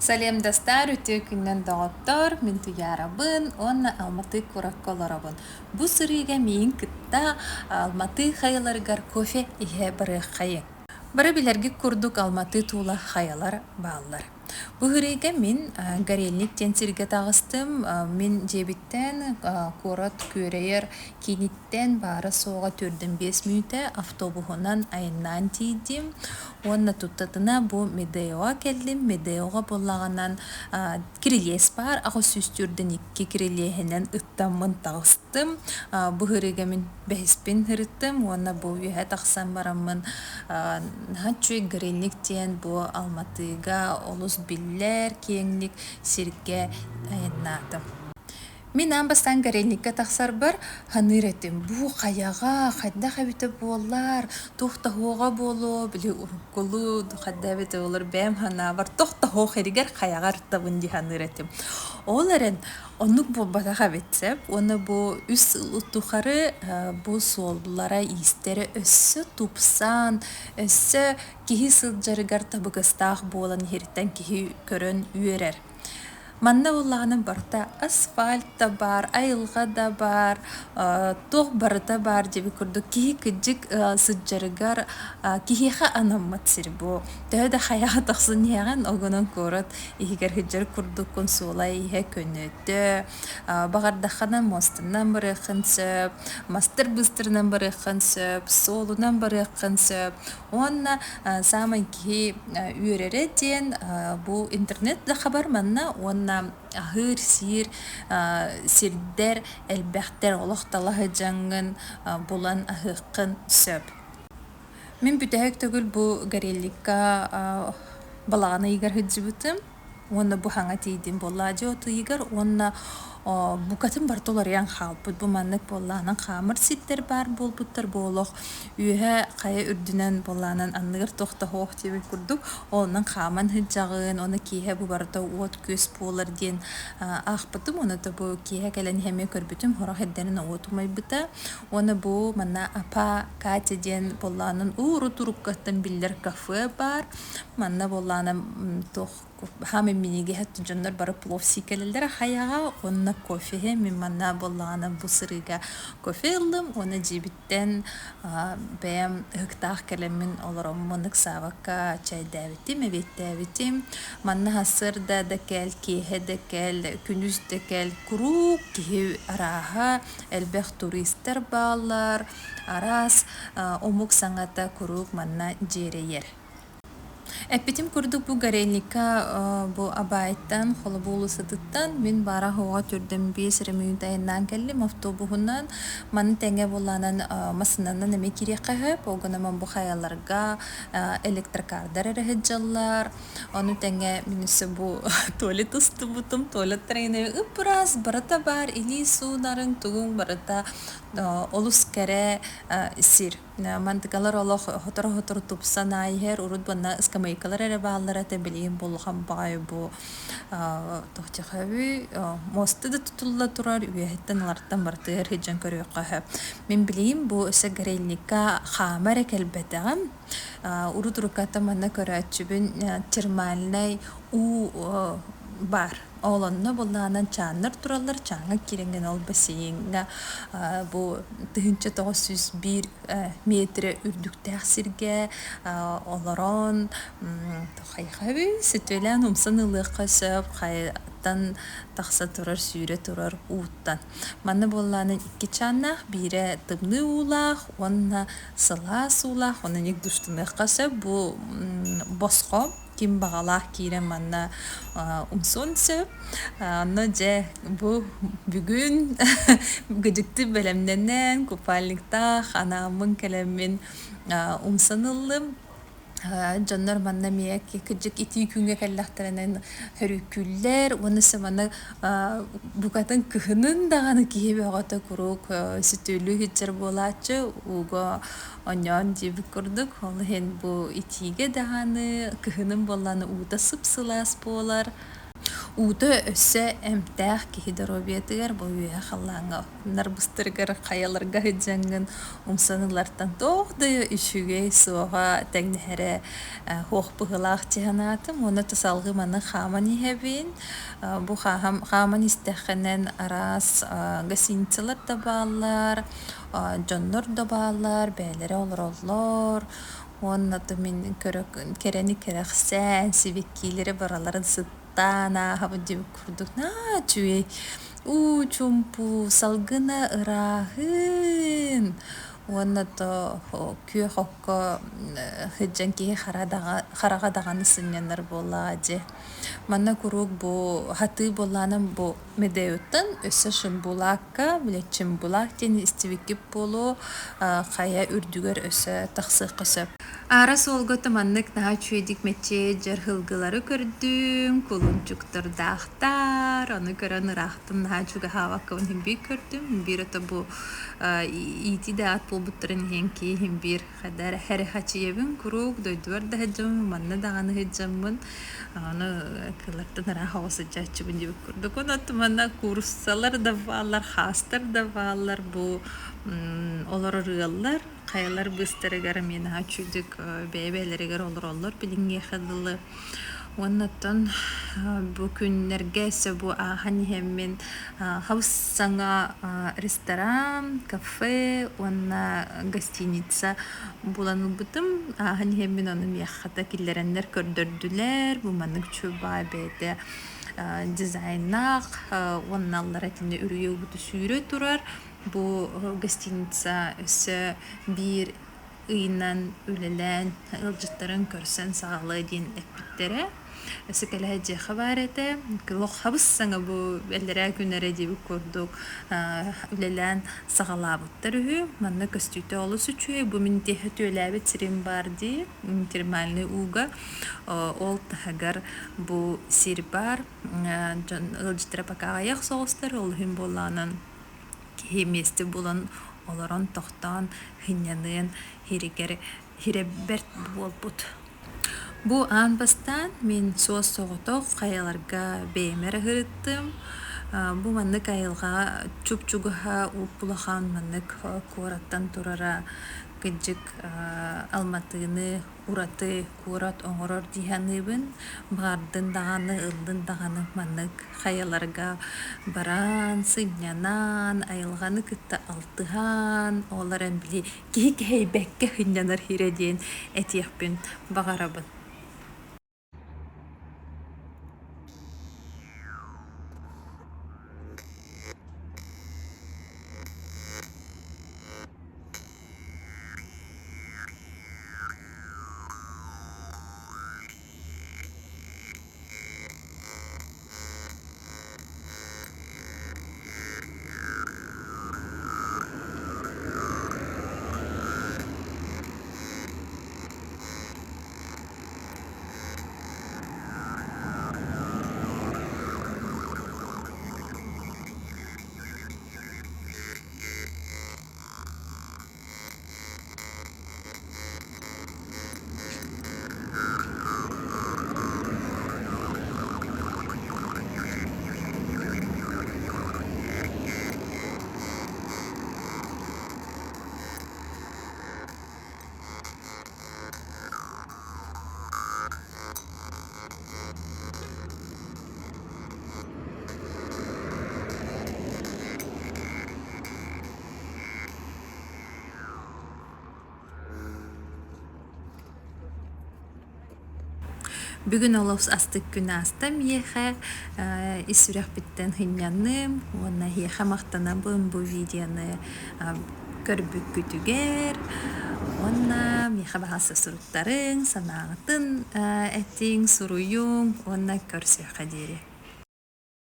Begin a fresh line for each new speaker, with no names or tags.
Сэлиэм Дастаар үтүө күнүнэн доҕоттоор, мин Туйаарабын уонна Алматы куоракка олоробун. Бу сырыыга миигин кытта Алматы хайаларыгар кофе иһэ барыаххайыҥ. Бары билэргит курдук Алматы туула хайалар бааллар. Бу сырыыга мин Горельник диэн сиргэ таҕыстым. Мин дьиэбиттэн куорат күөрэйэр кииниттэн баара-суоҕа 45 мүнүүтэ автобуһунан айаннаан тиийдим уонна туттатына бу Медеоҕа кэллим. Медеоҕа буоллаҕынан кирилиэс баар, 842 кирилиэһинэн ыттаммын таҕыстым. Бу сырыыга мин бэһиспин сырыттым уонна бу үөһэ тахсан бараммын наһаа үчүгэй Горельник диэн бу Алматыга олус биллэр киэҥник сиргэ айаннаатым. Мин аан бастаан Горельникка тахсарбар саныыр этим, бу хайаҕа хайдах эбитэ буоллар, туох да суоҕа буолуо, били уруккулуу хайдах эбитэ буоллар бэйэм санаабар туох да суох эригэр хайаҕа ыртабын дии саныыр этим. Ол эрэн оннук буолбатах эбит сөп уонна бу үс сыл тухары бу суоллара-иистэрэ өссө тупсан, өссө киһи сылдьарыгар табыгастаах буолан иһириттэн киһи көрөн үөрэр. Манна буоллаҕына барыта асфальт да баар, айылҕа да баар, туох барыта баар диэбит курдук киһи кырдьык сылдьарыгар киһиэхэ анаммыт сир бу. Төһө да хайаҕа тахсан иһэҕин, ол гынан куорат иһигэр сылдьар курдуккун суола-ииһэ көнөтө, баҕардаххына муостанан барыаххын сөп, мастар быыстарынан барыаххын сөп, суолунан барыаххын сөп. Уонна саамай киһи үөрэрэ диэн бу интернет да хабар манна уонна аһыыр-сиир сирдэр элбэхтэр, олох талаһы дьаҥҥын булан аһыаххын сөп. Мин бүтэһик төгүл бу Горелликка балаҕан ыйыгар сылдьыбытым уонна бу хаҥа тиийдим буоллаа дьэ от ыйыгар уонна букатын барыта уларыйан хаалбыт. Бу маннык буоллаҕынан хаамар сирдэр баар буолбуттар бу олох үөһэ хайа үрдүнэн буоллаҕынан анныгар туох да суох диэбит курдук онон хааман сылдьаҕын уонна киэһэ бу барыта уот-күөс буолар диэн аахпытым уонна да бу киэһэ кэлэн иһэн эмиэ көрбүтүм сорох эрдэрин уот умайбыта. Уонна бу манна Апа Катя диэн буоллаҕынан урут уруккаттан биллэр кафе баар. Манна буоллаҕына туох хаамай минигэһэ дьоннор бары плов сии кэлэллэр хайаҕа уонна кофеһы мин манна буоллаҕына бу сырыыга кофе ыллым уонна дьиэбиттэн бэйэм ыһыктаах кэлэммин олороммун ыксаабакка чэйдээбитим, эбиэттээбитим. Манна сарсыарда да кэл, киэһэ да кэл, күнүс да кэл куруук киһи арааһа элбэх туристар бааллар, араас омук саҥата куруук манна дьиэрэйэр. Эппитим курдук бу Горельникка бу Абаайтан, Холобу уулуссатыттан мин баара-суоҕа 45 эрэ мүнүүтэ айаннаан кэллим автобуһунан. Маны тэҥэ буоллаҕынан массыынанан эмиэ киириэххэ сөп. Ол гынан бу хайаларга электрокардар эрэ сылдьаллар. Ону тэҥэ мин өссө бу туалет устубутум, туалеттар эҥин ып-ыраас барыта баар, илии суунарыҥ, тугуҥ барыта олус кэрэ сир. Мантыкалар олох сотору-сотору тупсан иһэр, урут манна ыскамыайкалар эрэ бааллара этэ, билигин бу улахан баҕайы бу туох диэххэ муоста да тутулла турар, үөһэттэн алартан барытыгар сылдьан көрүөххэ сөп. Мин билигин бу өссө Горельникка хаама эрэ кэлбэтэҕим. Урут уруккаттан манна көрөөччүбүн термальнай уу баар. Ол онно буоллаҕынан чааннар тураллар, чааҥҥа киирэҥҥин ол бассейҥҥа бу 1901 миэтэрэ үрдүктээх сиргэ олорон хайхабый сөтүөлээн умсан ылыахха сөп, хайаттан тахса турар, сүүрэ турар ууттан. Манна буоллаҕына икки чааннаах, биирэ тымныы уулаах уонна сылаас уулаах, онон душтаныахха сөп. Бу босхо ким баҕалаах киирэн манна умсуон сөп. Онно дьэ бу бүгүн гыдьыктыы бэлэмнэнэн, купальниктаах анааммын кэлэммин умсан ыллым. Дьоннор манна эмиэ кырдьык итии күҥҥэ кэллэхтэринэ хөрүккүүллэр уонна өссө манна букатын кыһынын даҕаны киһи бөҕөтө куруук сүтүөлүү сылдьар буолааччы ууга оонньоон диэбит курдук. Ол иһин бу итиигэ даҕаны кыһынын буоллаҕына уута сып-сылаас буолар. Уута өссө эмтээх киһи доруобуйатыгар бу үөһэ халлааҥҥа нарбыстарыгар хайаларга сылдьаҥҥын умсан ылартан туох да үчүгэй суоҕа тэҥнэһэрэ суох быһыылаах дии санаатым уонна то салгыы маны хааман иһэбин. Бу хааман истэххинэн араас гостиницалар да бааллар, дьоннор да бааллар, бэйэлэрэ олороллор уонна то мин кэрэни кэрэхсээн сибиккиилэри бараларын сыттаан ааһабыт диэбит курдук наһаа үчүгэй уу чуумпу салгына ырааһын уонна то күөх окко сылдьан киһи хараҕа даҕаны сынньанар буоллаҕа дии. Манна куруук бу хатыы буоллаҕына бу Медеуттан өссө Шымбулакка, били Чымбулак диэн истибиккит буолуо, хайа үрдүгэр өссө тахсыахха сөп. Аара суолга маннык наһаа үчүгэйдик мэччиэ дьарһылгылары көрдүм, кулунчуктардаахтар, ону көрөн ыраахтан наһаа чугаһаабаккабын иһин биир көрдүм. Биир ото бу иитии да ат буолбуттарын иһин киһим биир хайда эрэ хэрэхэчийэбин куруук дойдубар да сылдьаммын, манна даҕаны сылдьаммын Ону кыыллартан ыраах оҕо сылдьааччыбын диэбит курдук. Онон манна кууруссалар да бааллар, хаастар да бааллар. Бу олорор ыаллар хайалар быыстарыгар эмиэ наһаа үчүгдүк бэйэ-бэйэлэригэр олороллор билиҥҥиэхэ дылы. Уонна оттон бу күннэргэ өссө бу ааһан иһэммин хабыс-саҥа ресторан, кафе уонна гостиница Булан ылбытым, ааһан иһэммин ону миэхэ киллэрэннэр көрдөрдүлэр, бу маннык чуба бэйэтэ дизайнаах уонна аллара итиннэ үрүйэ угута сүүрэ турар. Бу гостиница өссө биир ыйынан үлэлээн ыалдьыттарын көрсөн саҕалыа диэн эппиттэрэ. Өссө кэлэһэ дьиэхэ баар этэ. Олох хабыс-саҥа бу бэллэрээ күн эрэ диэбит курдук үлэлээн саҕалаабыттар үһү. Манна көстүүтэ олус үчүгэй. Бу мин тиэхэ түөлээбит сирим баар дии, термальнай ууга. Ол таһыгар бу сир баар. Дьон ыалдьыттара пока аҕыйах соҕустар, ол иһин буоллаҕынан киһи миэстэ булан олорон тохтоон сынньаныан сиригэр сирэ бэрт буолбут. Бу аан бастаан мин суос-соҕотох хайаларга бэйэм эрэ сырыттым. Бу маннык айылҕаҕа чуп-чугаһа уп-улахан маннык куораттан турара кырдьык Алматыны ураты куорат оҥорор дии саныыбын. Баҕардын даҕаны, ыллын даҕаны маннык хайаларга баран, сынньанан, айылҕаны кытта алтыһан, ол эрэн били киһи кэһэйбэккэ сынньанар сирэ диэн этиэхпин баҕарабын. Бүгүн олус астык күн ааста миэхэ, ис сүрэхпиттэн сынньанным уонна эһиэхэ махтанабын бу видеоны көрбүккүтүгэр уонна миэхэ баҕас суруктарыҥ, санааҕытын этиҥ, суруйуҥ уонна көрсүөххэ диэри.